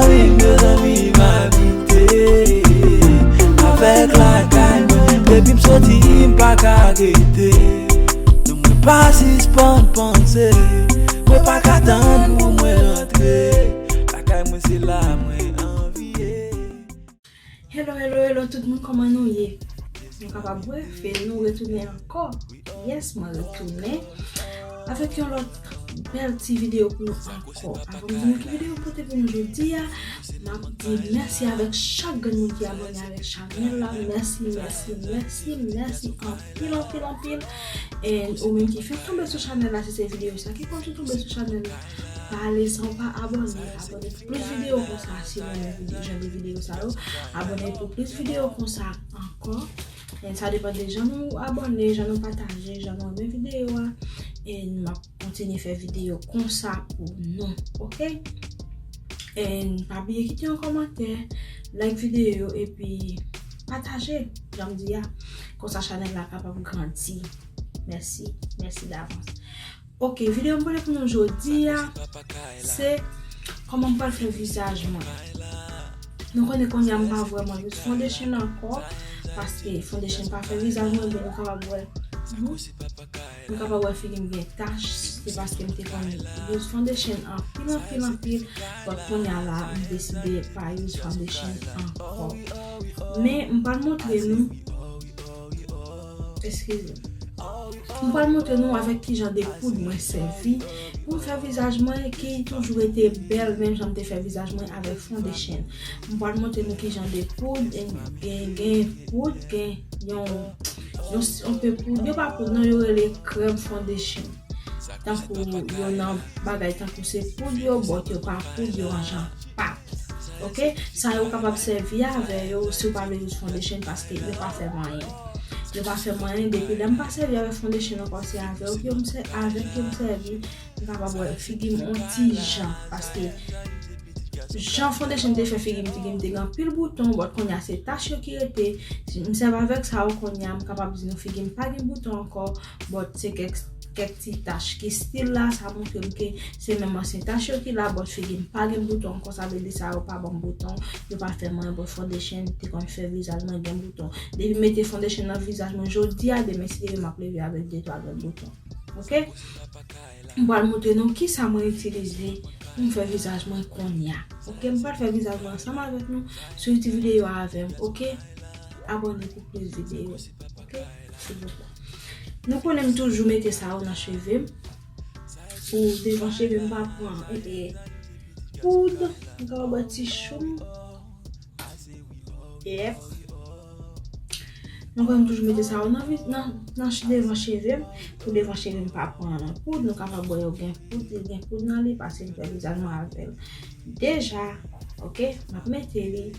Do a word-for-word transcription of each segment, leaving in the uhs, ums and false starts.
Mezanmi, m abite avèk lakay mwen. Depi m soti, m pa ka rete. Non, mwen pa sispann panse. Mwen pa ka tann pou mwen rantre. Lakay mwen, se la mwen anvi ye. Hello, hello, hello, tout moun, kòman nou ye? Nou kapab wè, fè nou retounen ankò. Yes, mwen retounen avèk yon lòt bèl ti videyo pou nou ankò. Avan m di nou ki videyo m pote pou nou jodi a, m ap di mèsi avèk chak grenn moun ki abòne avèk chanèl la. Mèsi, mèsi, mèsi, mèsi anpil, anpil, anpil. And ou menm ki fèk tonbe sou chanèl la, si se videyo sa ki pran w tonbe sou chanèl la, pa ale san w pa abòne. Abòne pou plis videyo konsa, si w renmen vide-, jan de videyo sa yo. Abòne pou plis videyo konsa ankò. And sa depann de jan nou abòne, jan nou pataje, jan nou renmen videyo a. And m ap kontinye fè videyo konsa pou nou, oke? And pa bliye kite yon kòmantè, like videyo, epi pataje, jan m di a. Konsa chanèl la kapab grandi. Mèsi, mèsi davans. Oke, videyo m pote pou nou jodi a, se kòman m pral fè vizaj mwen. Nou konnen kounye a m pa vrèman use foundation ankò, paske foundation pa fè vizaj mwen byen, nou kapab wè. Nou kapab wè figi m gen tach, se paske m te konn use foundation anpil, anpil, anpil, but kounye a la, m deside pa use foundation ankò. Men, m pral montre nou, eskize m. M pral montre nou avèk ki jan de poud mwen sèvi pou m fè vizaj mwen ki toujou rete bèl, menm jan m te fè vizaj mwen avèk foundation. M pral montre nou ki jan de poud, gen, gen poud, gen yon, yon, yon pe poud, yo pa poud non, yo rele krèm foundation. Tankou yo nan bagay tankou se poud yo, but yo pa poud, yo an jan pat. Oke? Sa yo kapab sèvi avè yo si w pa vle use foundation paske yo pa fè manyen. Yo pa fè manyen depi lè m pa sèvi avèk foundation ankò, se avè yo ke m sè-, avèk ke m sèvi. M kapab wè figi m on ti jan paske jan foundation te fè figi m, figi m te gen anpil bouton, but kounye a se tach yo ki rete. Si m sèvi avèk sa yo kounye a, m kapab di nou figi m pa gen bouton ankò, but se kèk kèk ti tach ki still la, sa montre m ke se menm ansyen tach yo ki la, but figi m pa gen bouton ankò, sa vle di sa yo pa ban m bouton, yo pa fè mwen, but foundation te konn fè vizaj mwen gen bouton. Depi m mete foundation nan vizaj mwen jodi a, demen si Dye vle m ap leve avèk de twa grenn bouton. Oke? M pral montre nou kisa mwen itilize pou m fè vizaj mwen kounye a. Oke? M pral fè vizaj mwen ansanm avèk nou. Swiv ti videyo a avè m, oke? Abòne pou plis videyo. Oke? Silvouplè. Nou konnen m toujou mete sa yo nan cheve m. Pou devan cheve m pa pran, e, e, poud. M kapab bwè ti choum. Yep. Nou konnen m toujou mete sa yo nan vi-, nan, nan ch-, devan cheve m. Pou devan cheve m pa pran poud, nou kapab wè yo gen poud, li gen poud nan li, paske m fè vizaj mwen avè l deja. Oke? M ap mete li,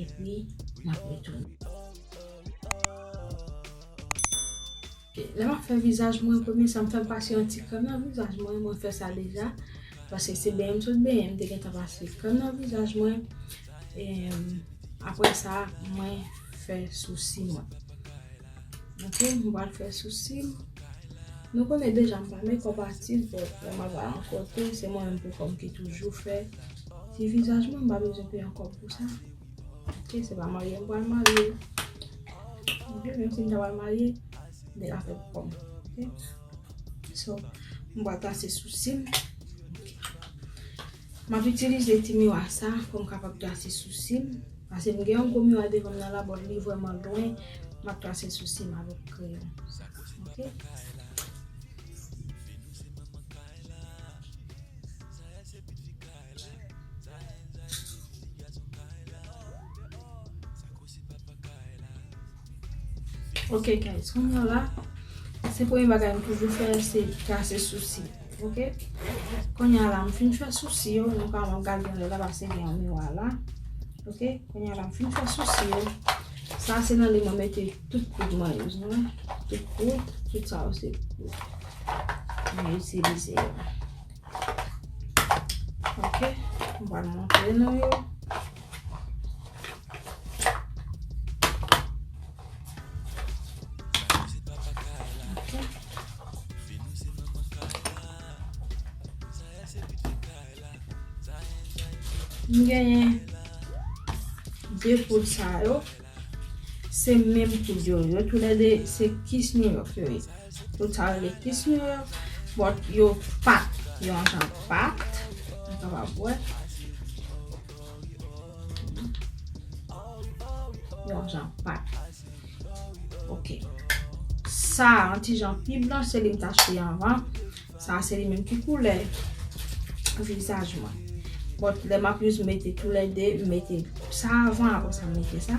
epi m ap retounen. Oke, lè m ap fè vizaj mwen, premye sa m fè, m pase yon ti krèm nan vizaj mwen, mwen fè sa deja. Paske se benyen m sot benyen, m te gentan pase krèm nan vizaj mwen. E, apre sa, mwen fè sousi mwen. Oke, m pral fè sousi m. Nou konnen deja m pa makeup artist, but lè m ap al yon kote, se mwen menm pou kò m ki toujou fè ti vizaj mwen, m pa bezwen peye yon kòb pou sa. Oke, se pa marye m pral marye. Oke, menm si m ta pral marye, m te ka fè pou kò m. Oke? So, m pral trase sousi m. Oke. M ap itilize ti miwa sa pou m kapab trase sousi m. Paske m gen yon gwo miwa devan m nan la, but li vrèman lwen. M ap trase sousi m avèk kreyon. Oke? Ok, guys, kounye a la, se premye bagay m toujou fè, se trase sousi. Ok? Kounye a la, m fin fè sousi yo, nou ka wè m gade anlè la, paske gen yon miwa la. Ok? Kounye a la, m fin fè sousi yo. Sa, se nan li mwen mete tout poud mwen use, nou wè. Tout poud, tout sa yo se poud mwen itilize yo. Ok, m pral montre nou yo. Ok. M genyen de poud sa yo. Se menm poud yo. Yo toulède se Kiss New York yo ye. Poud sa yo rele Kiss New York. But yo pat. Yo an jan pat. Nou kapab wè. Yo an jan pat. Ok. Sa, an ti jan pi blanch, se li m t achte anvan. Sa, se li menm ki koulè vizaj mwen. But lè m ap use, m mete toulède, m mete sa anvan, apre sa m mete sa.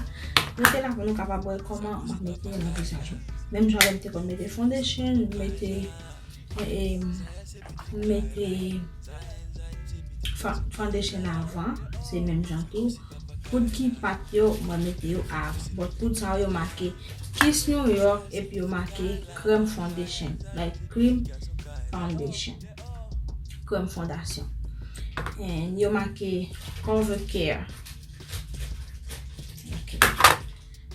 Rete la pou nou kapab wè kòman m ap mete nan vizaj mwen. Menm jan lè m te konn mete foundation, m mete, e, e, m mete fa- foundation anvan, se menm jan tou. Poud ki pat yo, mwen mete yo avan. But poud sa yo make Kiss New York epi yo make Crème Foundation. Like Crème Foundation. Crème Fondation. And yo make Cover Care. Ok.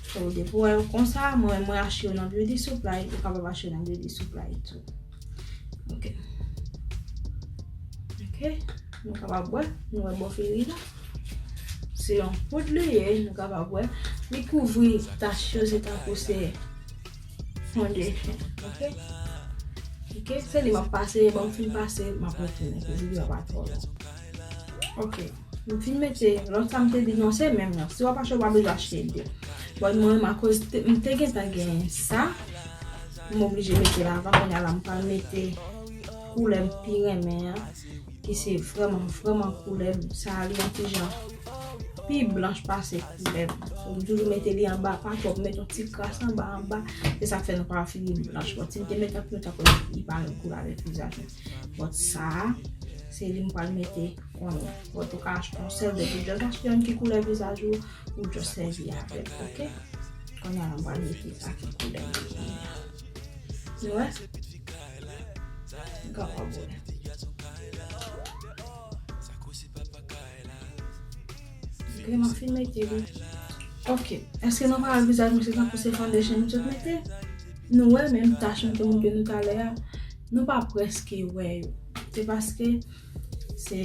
So, depi w wè yo konsa, mwen, mwen achte yo nan Beauty Supply. Ou kapab achte yo nan Beauty Supply tou. Ok. Ok. Nou kapab wè, nou wè bò feri la. Se yon poud li ye, nou kapab wè. Li kouvri tach yo, se tankou se foundation. Ok. Ok, se li m ap pase, bon, m fin pase, m ap retounen pou videyo a pa twò long. Ok. M fin mete, lòt sa m te di non, se menm nan. Si w ap achte, w pa bezwen achte de. Bon, mwen menm, akoz te- m te gentan gen sa, m oblije mete l avan, kounye a la m pral mete koulè m pi renmen an, ki se vrèman, vrèman koulè m. Sa li yon ti jan pi blanch pase koulè m. So, m toujou mete li anba, pa twòp, mete yon ti kras anba, anba. Se sa k fè nou pa fini blanch. Bon, si m te mete anpil, ta koz li pa renn koule avèk vizaj mwen. Bon, sa, se li m pral mete kounye a. Bon, ou ka achte yon sèl, depi w just achte yon ki koulè vizaj ou, ou just sèvi avè l, ok? Kounye a la, m pral mete sa ki koulè m kounye a. Nou wè? M kapab wè. Ok, m ap fin mete li. Ok, èske nou pa wè vizaj mwen se tankou se foundation m sot mete? Nou wè menm tach mwen te montre nou talè a, nou pa prèske wè yo. Se paske se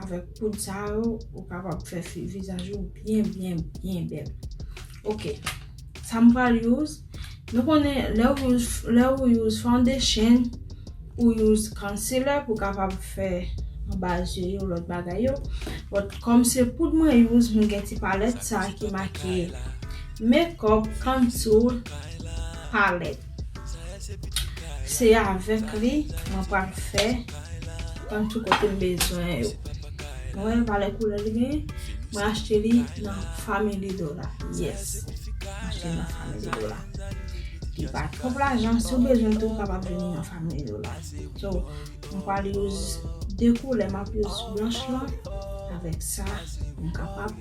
avèk poud sa yo, ou kapab fè fi- vizaj ou byen, byen, byen bèl. Ok, sa m pral use. Nou konnen lè ou use, lè ou use foundation, ou use concealer pou kapab fè anba zye yo, lòt bagay yo. But kòm se poud mwen use, mwen gen ti palèt sa ki make Makeup Contour Palette. Se avèk li mwen pral fè contour kote m bezwen yo. Mwen wè valè koulè li genyen, mwen achte li nan Family Dollar. Yes. Mwen achte li nan Family Dollar. Li pa twòp lajan, si w bezwen tou, w kapab vini nan Family Dollar. So, mwen pral use de koulè, m ap use blanch lan avèk sa, m kapab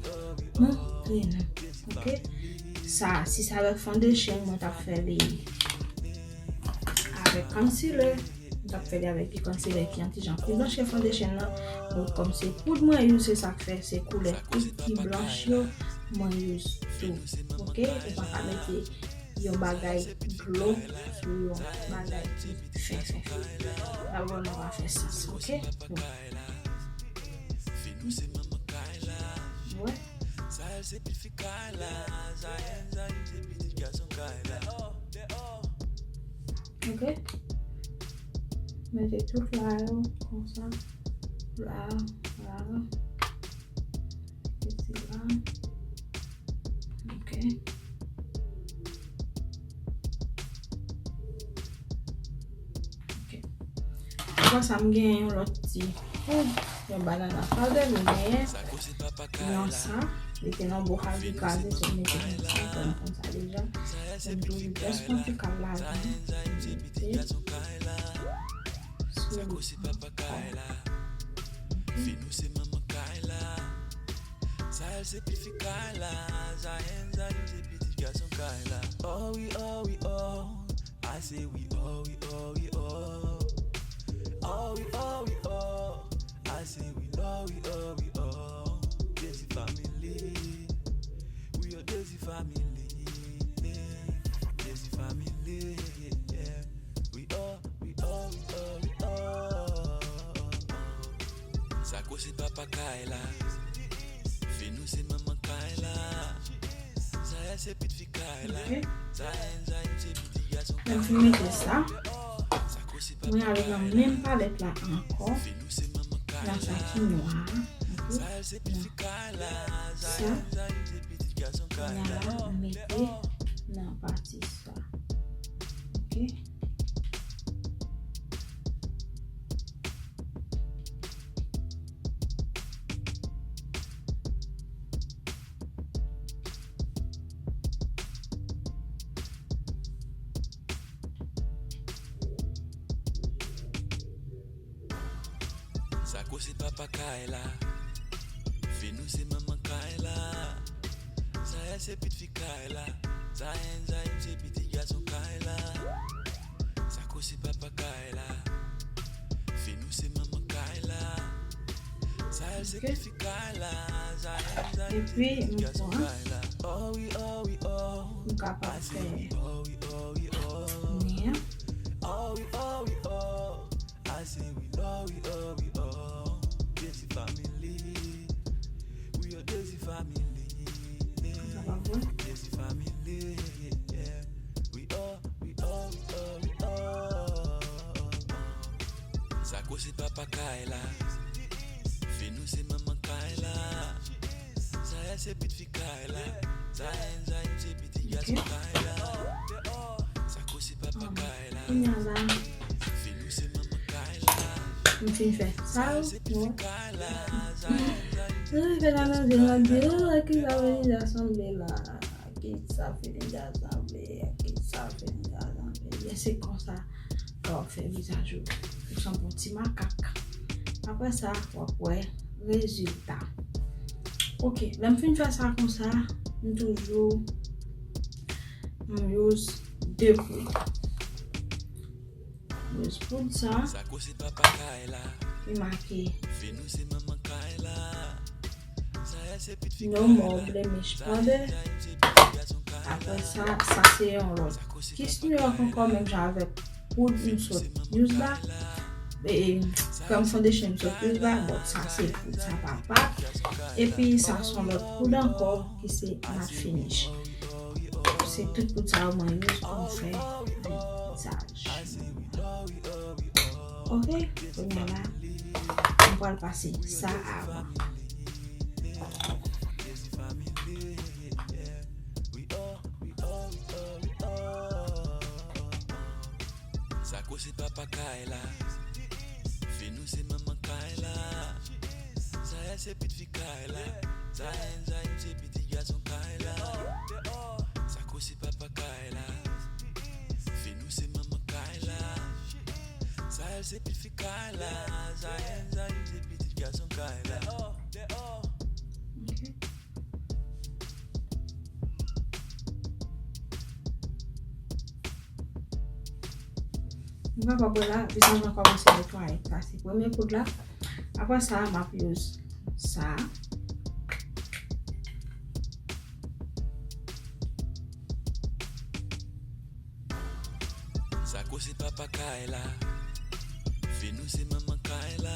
montre nou. Ok? Sa, si se avèk foundation, mwen t ap fè li avèk concealer. M t ap fè li avèk yon concealer ki yon ti jan pi blanch ke foundation nan. Donk, kòm se poud mwen use, se sa k fè se koulè poud ki blanch yo mwen use tou. Ok? Ou pa ka mete yon bagay glow sou yon bagay ki fen, fen, fen. Sa vrèman pa fè sans, ok? Bon. Wè. Ok. Mete tout la yo, konsa. La, la. Mete la. Ok. Ok. Apre sa, m gen yon lòt ti poud, yon banana powder, m genyen yon sa, li te nan bokal ki kraze, so m mete yon sa, konn konn sa deja. M toujou just pran ti kal la, mete sou li. Ok. Sa se pitit kay la, Zayen, Zayen se pitit gason kay la. Oh wi, oh wi, oh. I say we oh, we oh, we oh. Oh, we oh, we oh. I say we oh, we oh, we oh. Desi family. We are Desi family. Desi family. We oh, we oh, we oh, we oh. Sa koze papa kay la. Ok. Lè m fin mete sa, mwen ale nan menm palèt la ankò. Nan sa ki nwa a, ok. Nan sa, kounye a la, m mete nan pati sa. Ok. Sa ko se papa Kayla. Finou se manman Kayla. Zayèl se pitit fi Kayla. Zayen, Zayen se pitit gason Kayla. Sa ko se papa Kayla. Finou se manman Kayla. Zayèl se pitit fi Kayla. Zayen, Zayen se pitit gason Kayla. Oh wi, oh wi, oh. Ou kapab fè. Oh wi, oh wi, oh. Oh wi, oh wi, oh. I say we oh, we oh, we oh. Desi family. We are Desi family. Sa pa vre? Desi family. Yeah. We oh, we oh, we oh, we oh. Sa ko se papa Kayla. Finou se manman Kayla. Zayèl se pitit fi Kayla. Zayen, Zayen se pitit gason Kayla. Sa ko se papa Kayla. Kounye a la, m fin fè sa yo. M fin fè la nan zye, m ap di, oh, a ki sa Finou te sanble la? A ki sa Finou te sanble? A ki sa Finou te sanble? Byen, se konsa lè w ap fè vizaj ou. Ou sanble yon ti makak. Apre sa, w ap wè rezilta. Ok, lè m fin fè sa konsa, m toujou, m use de poud. M use poud sa. Sa ko se papa Kayla. Ki make. Finou se manman Kayla. No more blemish powder. Apre sa, sa se yon lòt kis New York ankò, menm jan avèk poud m sot use la. E, e, krèm foundation m sot use la, but sa se poud, sa pa pak. Epi sa se yon lòt poud ankò ki se matte finish. Se tout poud sa yo mwen use pou m fè vizaj. Ok, kounye a la, m pral pase sa avan. Sa ko se papa Kayla. Finou se manman Kayla. Zayèl se pitit fi Kayla. Zayen, Zayen se pitit gason Kayla. Sa ko se papa Kayla. Finou se manman Kayla. Zayèl se pitit fi Kayla. Zayen, Zayen se pitit gason Kayla. Ok. Nou kapab wè la, vizaj lan kòmanse netwaye. Sa se premye poud la. Apre sa, m ap use sa. Sa ko se papa Kayla. Finou se manman Kayla.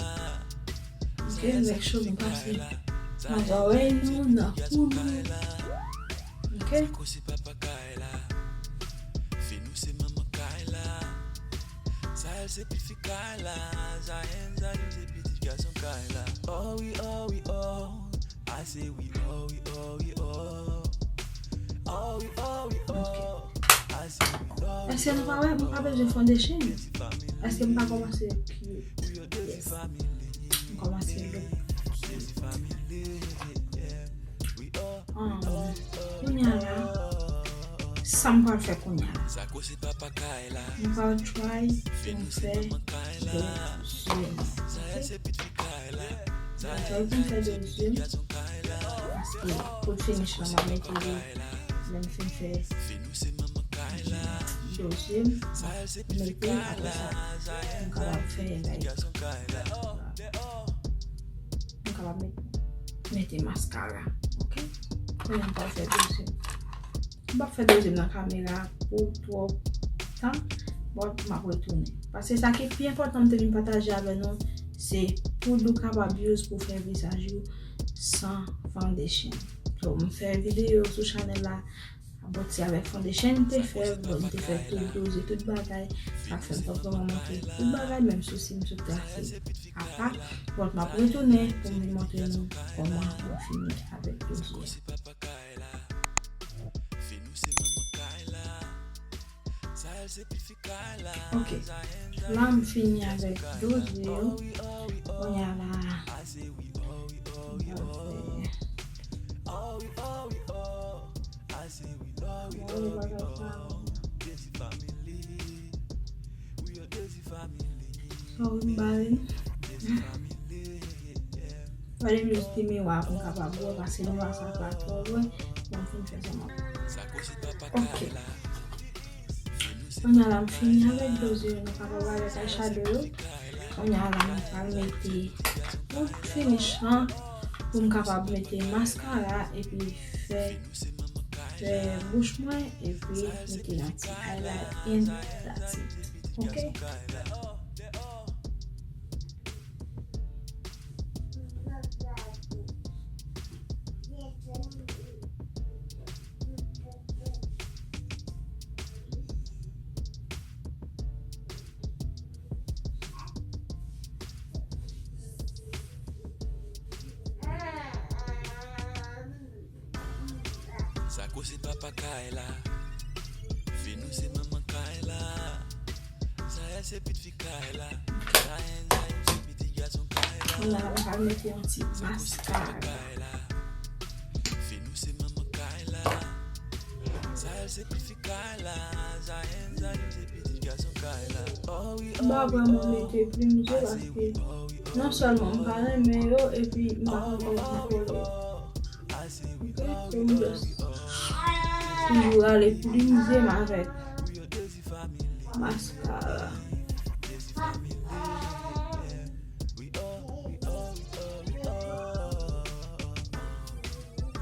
Ok, make sure nou pase nan zòrèy nou, nan kou nou. Ok. Sa ko se papa Kayla. Finou se manman Kayla. Zayèl se pitit fi Kayla. Zayen, Zayen se pitit gason Kayla. Oh wi, oh wi, oh. I say we oh, we oh, we oh. Oh, we oh, we oh. I say we oh. Èske nou pa wè, m pa bezwen foundation? Èske m pa kòmanse cute? Yes. M kòmanse look cute. Ah, kounye a la, sa m pral fè kounye a la. M pral try pou m fè de zye m, ok? M pral try pou m fè de zye m, paske pou finish la, m ap mete li, lè m fin fè de zye m, m ap mete, apre sa, m kapab fè, like, m kapab met-, mete maskara, ok? Kounye a m pral fè de zye m. M p ap fè de zye m nan kamera pou twòp tan, but m ap retounen. Paske sa ki pi enpòtan m te vin pataje avè nou, se poud ou kapab use pou fè vizaj ou san foundation. So, m fè videyo sou chanèl la, Bon, se avèk foundation m te fè, bon, m te fè tout doze, tout bagay. Sa k fè m pa vrèman montre tout bagay, menm si m sot trase apa. Bon, m ap retounen pou m montre nou kòman m fini avèk doze a. Ok. La, m fini avèk doze yo. Kounye a la, m pral fè Gade bagay sa. Sa w vin bare. Fòde m jis ti miwa pou m kapab wè, paske miwa sa pa twò lwen. Bon, m fin fè sa m ap. Ok. Kounye a la, m fini avèk doze yo, nou kapab avèk eyeshadow yo. Kounye a la, m pral mete poud finish lan pou m kapab mete maskara epi fè, fè bouch mwen epi mete yon ti highlight and that's it. Ok? Sa koze papa kay la. Finou se manman kay la. Zayè se pitit fi kay la. Zayen, Zayen se pitit gason kay la. La, m pral mete yon ti maskara. Finou se manman kay la. Zayè se pitit fi kay la. Zayen, Zayen se pitit gason kay la. M pa vrèman mete plim zo paske non sèlman m pa renmen yo epi m pa konn kòman pou m kole yo. Ok, so m just toujou rale plim zo m avèk maskara.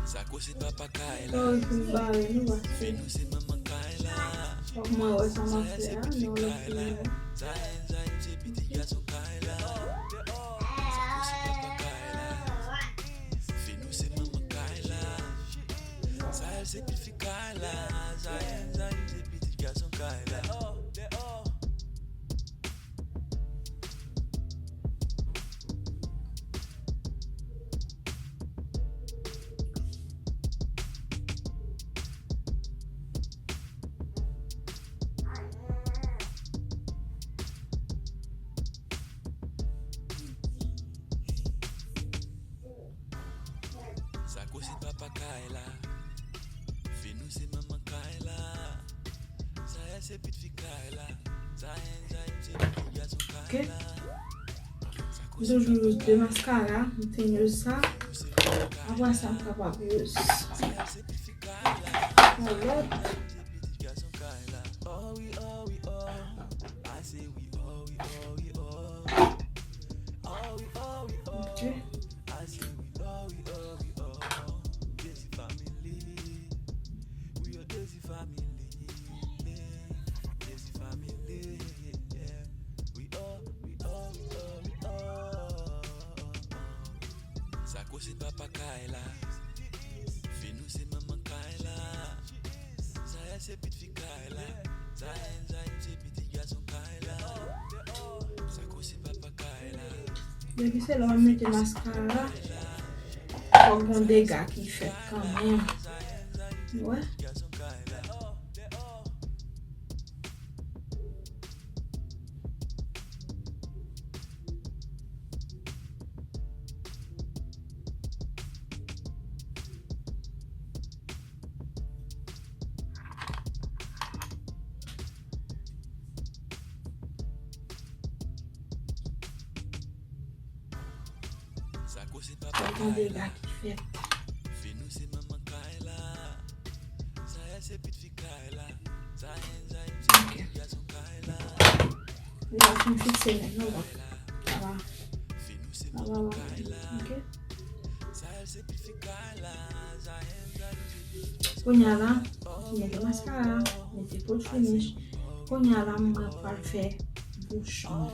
Sa koze papa kay la. Finou se manman kay la. Fòk mwen wè sa m ap fè a, nan lòt videyo. Zayen, Zayen se pitit gason kay la. Sa koze papa kay la. Finou se manman kay la. Zayè se pitit fi kay la. Zayen, Zayen se pitit gason kay la. Sa koze papa kay la. Finou se manman kay la. Zayè se pitit fi kay la. Zayen, Zayen se pitit gason kay la. Ok. M toujou use de maskara, m fin use sa. Apre sa, m kapab use yon lòt. Ok. Sa koze papa kay la. Finou se manman kay la. Zayè se pitit fi kay la. Zayen, Zayen se pitit gason kay la. Sa koze papa kay la. Depi se lè w ap mete maskara, fòk gon dega ki fèt kanmenm. Ou wè? Sa koze papa kay la. Finou se manman kay la. Zayè se pitit fi kay la. Zayen, Zayen se pitit gason kay la. Li pa fin fikse menm non, bon. Sa va. Sa va, va. Ok. Kounye a la, m mete maskara, mete poud finish. Kounye a la, mwen pral fè bouch mwen.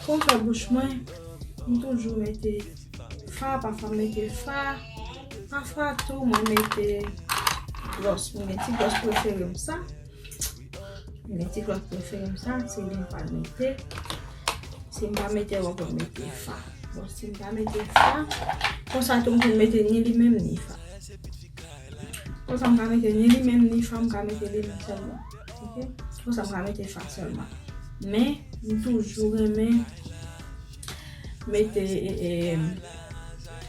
Pou m fè bouch mwen, m toujou mete fard, pafwa m mete fard, pafwa tou mwen mete Glòs. Mwen gen ti glòs prefere m sa. Mwen gen ti glòs prefere m sa. Se li m pral mete. Si m pa mete, w ap mete fa. Bon, si m pa mete fa, konsa tou m vin mete ni li menm ni fa. Konsa m ka mete ni li menm ni fa, m ka mete li menm sèlman. Ok? Konsa m ka mete fa sèlman. Men, m toujou renmen mete e, e,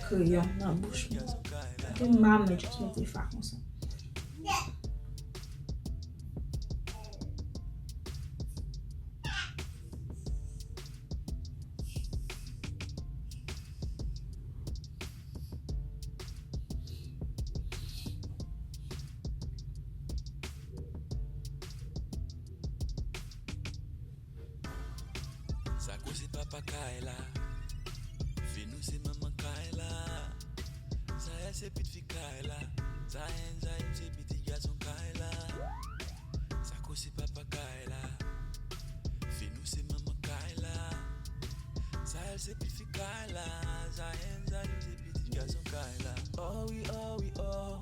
kreyon nan bouch mwen. Ok? M pa renmen jis mete fa konsa. Sako se papa kay la. Finou se manman kay la. Zayè se pitit fi kay la. Zayen, Zayen se pitit gason kay la. Sako se papa kay la. Finou se manman kay la. Zayè se pitit fi kay la. Zayen, Zayen se pitit gason kay la. Oh wi, oh wi, oh.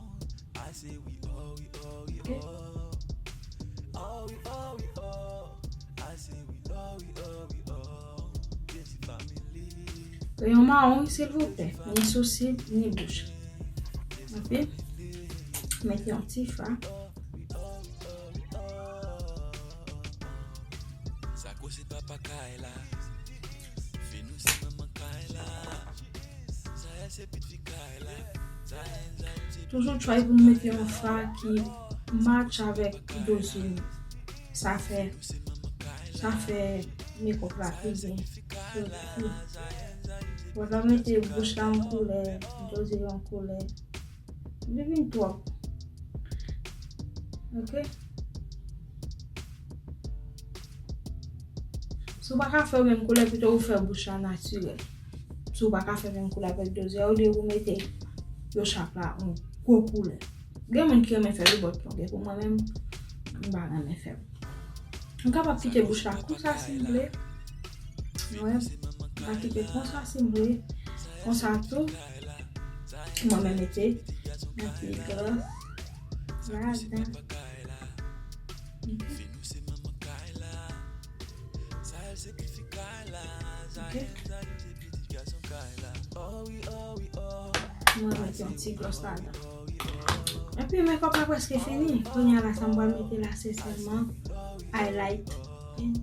I say we oh, we oh, we oh. Oh wi, oh wi, oh. I say we oh, we oh, we oh. Jezi family. Yon mawon, silvouplè. Ni sousib, ni bouch. Epi, mete yon ti fa. Sako se papa kay la. Finou se manman kay la. Zayè se pitit fi kay la. Toujou try pou n mete yon fa ki match avèk do zye nou. Sa fè, sa fè makeup la pi byen. Wè, lè w mete bouch la yon koulè, do zye yon koulè, li vin twòp. Ok? Si w pa ka fè menm koulè, pito ou fè bouch la natirèl. Si w pa ka fè menm koulè avèk do zye, olye ou mete yo chak la yon gwo koulè. Gen moun ki renmen fè l, but non, gen pou mwen menm, m pa renmen fè l. Ou kapab kite bouch la konsa si w vle. Wè, ou ka kite konsa si w vle. Konsa tou, mwen menm mete yon ti glòs ladan. Ok. Ok. Mwen mete yon ti glòs ladan. Epi makeup la prèske fini. Kounye a la, sa m pral mete la, se sèlman highlight. And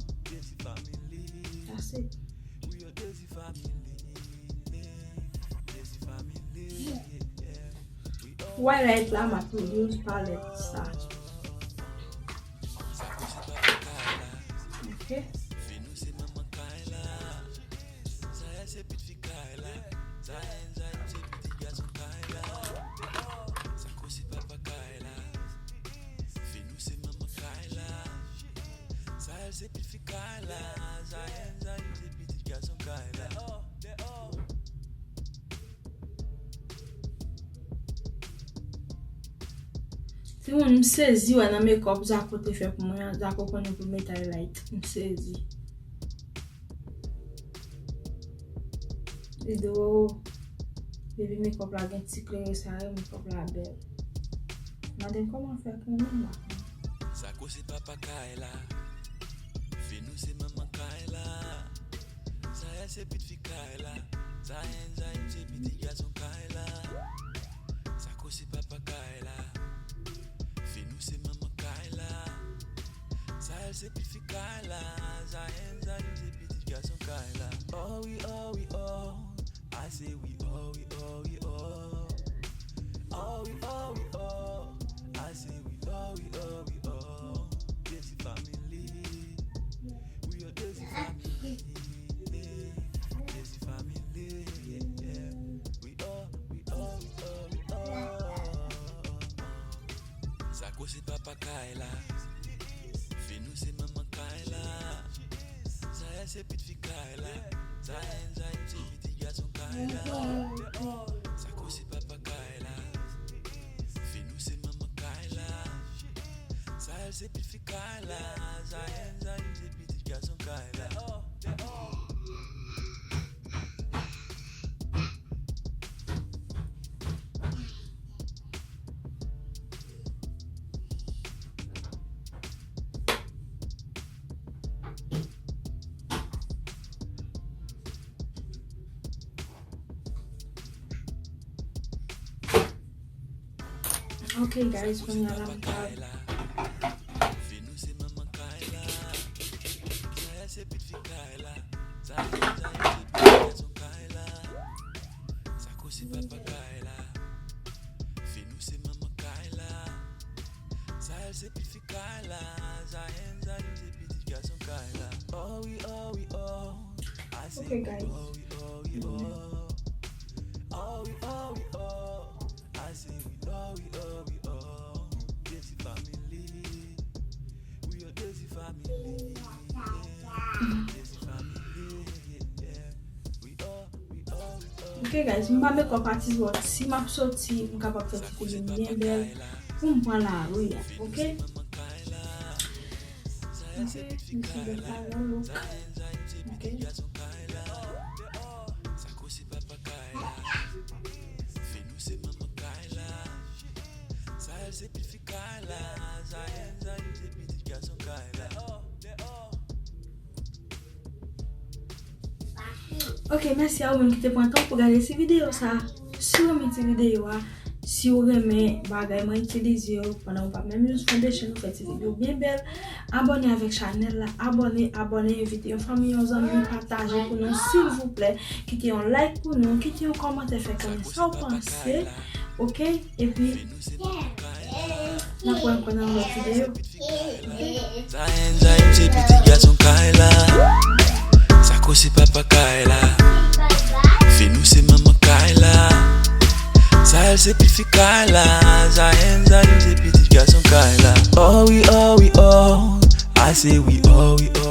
that's it. Pou highlight la, m ap use palette sa. Ok. Timoun, m sezi wè nan makeup Zako te fè pou mwen an. Zako konnen pou met highlight. M sezi. Li di, oh, baby makeup la gen ti klere sa yo, makeup la bèl. Mande m kòman fè konnen m pa konnen. Zako se papa kay la. Finou se manman kay la. Zayè se pitit fi kay la. Zayen, Zayen se pitit gason kay la. Zako se papa kay la. Finou se manman kay la. Zayè se pitit fi kay la. Zayen, Zayen se pitit gason kay la. Oh wi, oh wi, oh. I say we oh, we oh, we oh. Oh wi, oh wi, oh. I say we oh, we oh, we oh. Jezi family. We are Jezi family. Jezi family. We are, we are, we are, we are. Zako se papa kay la. Finou se manman kay la. Zayè se pitit fi kay la. Zayen, Zayen se pitit gason kay la. Zako se papa kay la. Finou se manman kay la. Zayè se pitit fi kay la. Zayen, Zayen se pitit gason kay la. Ok, guys, kounye a la m pral. Ok, guys. Ok, guys, m pa mekòp atis, but si m ap soti, m kapab soti koulye m byen bèl pou m pran lari a, ok? Ok, m sou de la look. Ok. Ok, mèsi a ou menm ki te pran tan pou gade ti videyo sa. Si w renmen ti videyo a, si w renmen bagay mwen itilize yo pandan w pa menm use foundation, ou fè ti videyo byen bèl, abòne avèk chanèl la, abòne, abòne, envite yon fanmi, yon zanmi, pataje pou nou, silvouplè. Kite yon like pou nou, kite yon kòmantè, fè konnen sa w panse, ok? Epi, n ap wè ankò nan yon lòt videyo. Zayen, Zayen, se pitit gason kay la. Sako se papa kay la. Finou se manman kay la. Zayen, se pitit kay la. Zayen, Zayen, se pitit gason kay la. Oh wi, oh wi, oh. Ase wi, oh wi, oh.